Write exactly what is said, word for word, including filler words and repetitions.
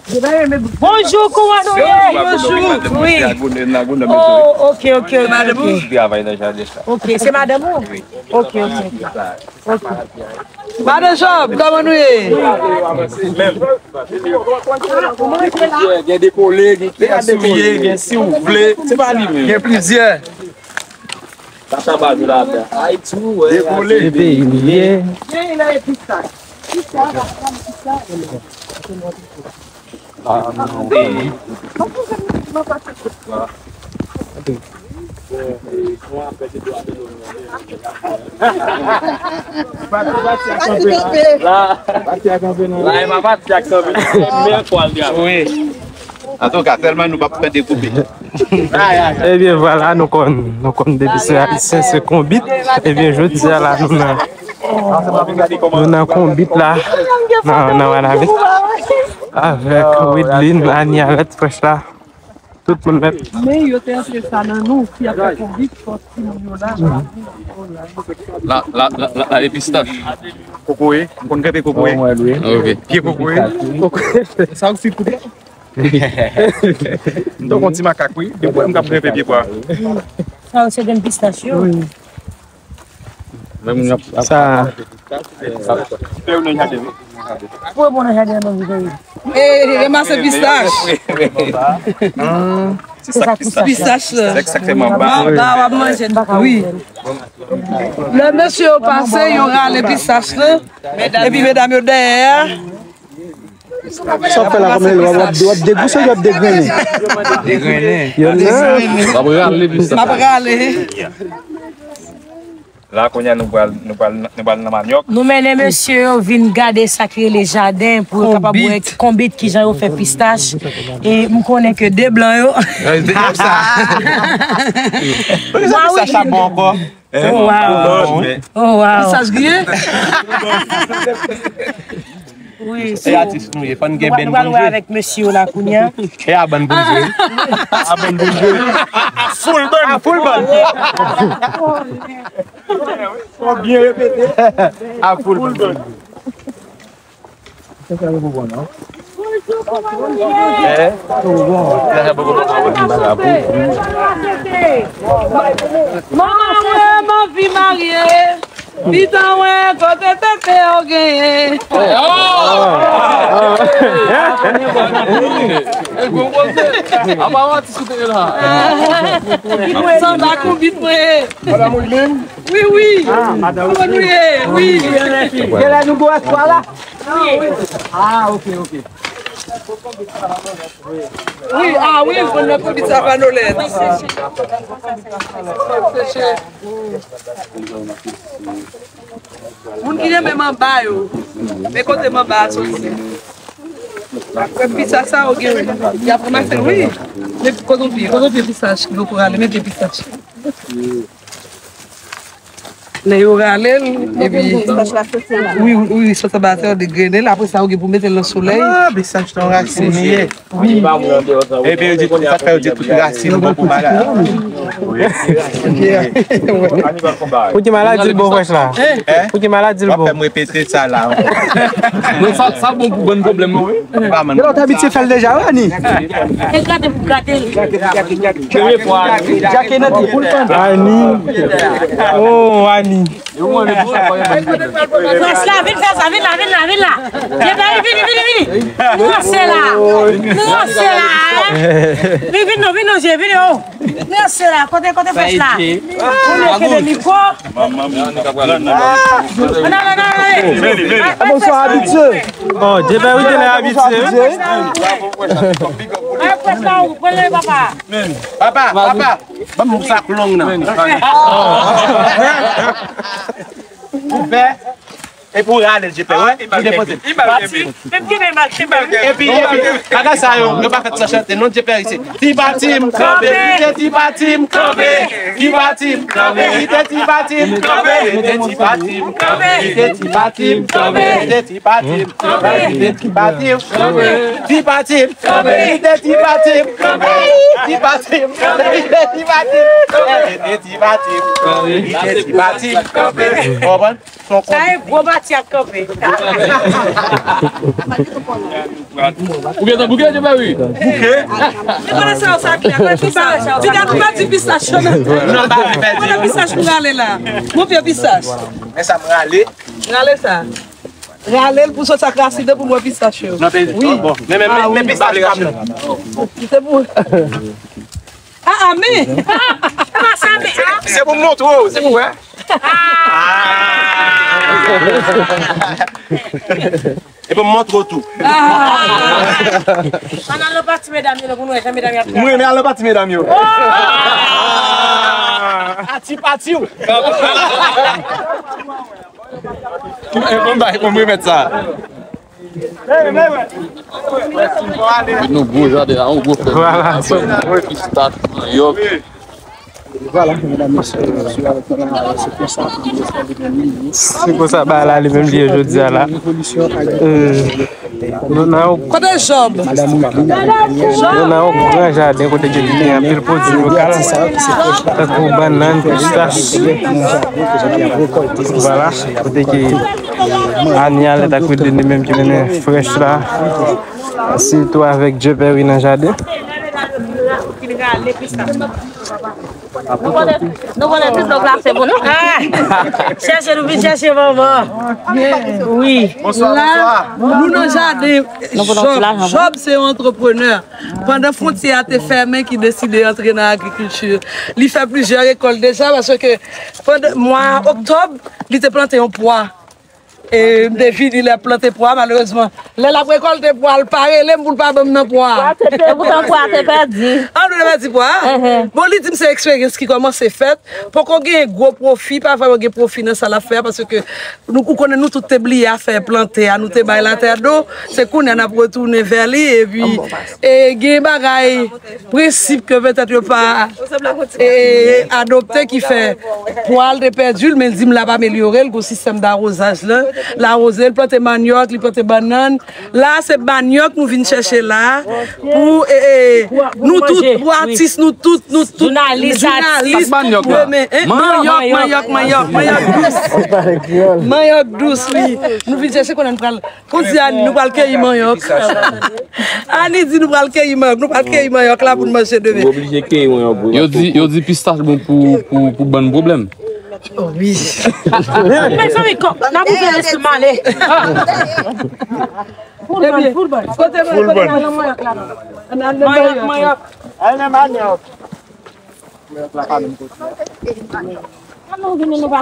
Bonjou, kouman nou ye? Bonjou. Wi. Oh, ok, ok, ok, ok. Ok, se madanm ou? Ok, ok, ok. Ok. Madan Job, kòman nou ye? Gen dekole, gen souye, gen si w vle. Se pa li menm. Gen plizyè. Sa sa ba di la. Ayiti, ou wè, dekole. Se peyi li ye. Antouka, tèlman nou p ap fè dekoupe. Ebyen, vwala, nou konn, nou konn depi se Ayisyen, se konbit. Ebyen, jodi a la, nou nan, nou nan konbit la, nan, nan Wanament. Avèk Widlin, Ani, Alèt, Frèch la. Tout moun nèt. Men yo te antre sa nan nou, fi ap fè konbit, fòs timoun yo la. La, la, la, la, la, e pistach. Kokoye, m konn grenpe kokoye. Ok. Pye kokoye. Kokoye. Sa ou si koupe? M tonton ti makak, wi. Depi m k ap grenpe pye bwa. Sa yo se grenn pistach yo. Wi. Menm moun ap, ap, sa. Fè yo nan jaden, wi. Pou yo bon nan jaden an, non, wi. E, e, ranmase pistach. Se sa k pistach la. Pistach la. Sa k fè manba. Manba, w ap manje. Wi. Lè mesye yo pase, yo rale pistach la. Epi medam yo dèyè a. Sa w ap fè la kòm elè w ap, w ap degouse ou w ap degrennen? Degrennen. Yo nan. W ap rale pistach. M ap rale. La, kounye a, nou pral, nou pral, nou pral nan manyòk. Nou mennen mesye yo vin gade sa ki rele jaden pou yo kapab wè konbit, kijan yo fè pistach. E m konnen ke de blan yo. Poukisa pistach la bon ankò? Oh, wow. Oh, wow. Pistach griyen? Wi, e so, atis nou ye, fò n gen nou pral, nou pral wè avèk mesye yo la kounye a. E a bann pou jwe. A bann pou jwe. A full band. A full band. Fò byen repete. A full band. Sa, sa yo pou bon, non? Manman mwen, m anvi marye. Pitit mwen, kote tete yo genyen? Sanba konbit mwen. Wi, wi. Kòman nou ye? Wi. Genlè nou gwo espwa la. Ah, ok, ok. Wi, ah wi, m konn nan konbit sa pa nolèt. Moun ki renmen manba yo, men kote manba a soti. Apre pistach sa yo gen, y ap ranmase, wi. Men kote w pye, kote w pye pistach ki poko rale, men pye pistach. Lè yo rale l, epi, wi, wi, sot anba tè, yo degrennen l, apre sa, yo gen pou mete l nan solèy. Ah, pistach nan rasin li ye. Wi. Epi yo di tout, sa k fè yo di tout rasin bon pou maladi. Pou ki maladi l bon, frèch la? Hein? Pou ki maladi l bon? W ap fè m repete sa la ankò. Non, sa, sa bon pou bann pwoblèm, wi. Genlè w te abitye fè l deja, wi, Ani? E grate pou grate l. Premye fwa. Ani. Oh, Ani. Frèch la, vin fè sa, vin la, vin la, vin la. Vini, vini, vini, vini. Nou ranse la. Nou ranse la. Vin, vin non, vin non, je, vin non. Mèsi la, kote, kote frèch la? Ou mèt kenbe mikwo. Manman m, nou ka pral nan. Bonswa, abitye. Oh, Djepè, wi, genlè abitye, wi. Ay, frèch la, ou, pran l, papa. Papa, papa, ban m sa k long nan. Ou fè? Epi w rale l, Djepè, wè. Ou depoze. Epi, epi, bagay sa yo, yo pa fèt san chante, non, Djepè isi. Ti pati m kanpe, kite ti pati m kanpe. Ti pati m kanpe, kite ti pati m kanpe. Kite ti pati m kanpe, kite ti pati m kanpe. Kite ti pati m kanpe, kite ti pati m kanpe. Ti pati m kanpe, kite ti pati m kanpe. Ti pati m kanpe, kite ti pati m kanpe. Kite ti pati m kanpe, kite ti pati m kanpe. Konprann? Son konbit. Ti ap kanpe. Ou gentan bouke, Djebèri? Bouke? Li konnen sa yo sa klè. Konnen sa yo sa. Piga nou pa di pistach yo nan. Konnen pistach nou rale la. Mon pye pistach. Men sa m rale. Rale sa. Rale l pou sot sa kraside pou mwen pistach yo. Non, men, wi. Bon, men, men, men, men pistach pa m nan. Se pou. Ah, ah, men. Se pou m montre w, se pou wè. E pou m montre w tou. Ann al nan pati medam yo, pou nou wè jan medam yo ap travay. Mwen, men al nan pati medam yo. Pati, pati w. E pou m bay, pou m remèt sa. Met nou gwo jaden la, yon gwo fèy. Vwala. Pistach, manyòk. Vwala, medam, mesye, mesye avèk nou la, se konsa, se konsa, li menm li ye. Se konsa, bagay la, li menm li ye, jodi a la. Euh, nou nan yon, kote Jòb? Nou nan yon gran jaden, kote ke li gen anpil pwodui lokal, tankou bannann, pistach. Vwala, kote ke Ania, lè ta kwit de li menm ki mennen frèch la, sitou avèk Djebèri nan jaden. Nou konnen, nou konnen tout dlo glase pou nou. Ah! Chèche, nou vin chèche manman. Wi. Bonswa, bonswa. Nou nan jaden Jòb. Jòb se yon antreprenè. Pandan fwontyè a te fèmen, ki deside antre nan agrikilti. Li fè plizyè rekòt deja, paske pandan mwa oktòb, li te plante yon pwa. E m te vini lè plante pwa, malerezman. Lè l ap rekòlte pwa, l pa rele m pou l pa ban m nan pwa a. Pwa te pèdi. Epoutan pwa te pèdi. An, nou te pèdi pwa a? Bon, li di m se eksperyans ki kòmanse fèt. Poko gen gwo pwofi, pa vrèman gen pwofi nan sa l ap fè a, paske nou, ou konnen nou tout te bliye afè plante a, nou te bay latè do, se kounye a n ap retounen vè li, epi, e, gen bagay, prensip ke petèt yo pa, e, adopte ki fè pwa l te pèdi l, men l di m l ap amelyore l, gon sistèm dawozaj la, l awoze l, plante manyòk, li plante bannann, la, se manyòk nou vin chèche la pou, e, e, nou tout, pou atis, nou tout, nou tout, jounalis, atis, manyòk, manyòk, manyòk, manyòk dous. Manyòk dous, wi. Nou vin chèche konnen nou pral, kounye a, nou pral keyi manyòk. Ani di nou pral keyi manyòk, nou pral keyi manyòk la pou n manje demen. Ou oblije keyi manyòk, wi. Yo di, yo di pistach bon pou, pou, pou bann pwoblèm. Oh, wi. Mezanmi, n ap ouvri lespri m ale. Foul bann, foul bann. Kote mwen, kote mwen nan manyòk la? Manyòk, manyòk. Al nan manyòk. Manyòk la pa menm kote. An nou vini, nou pa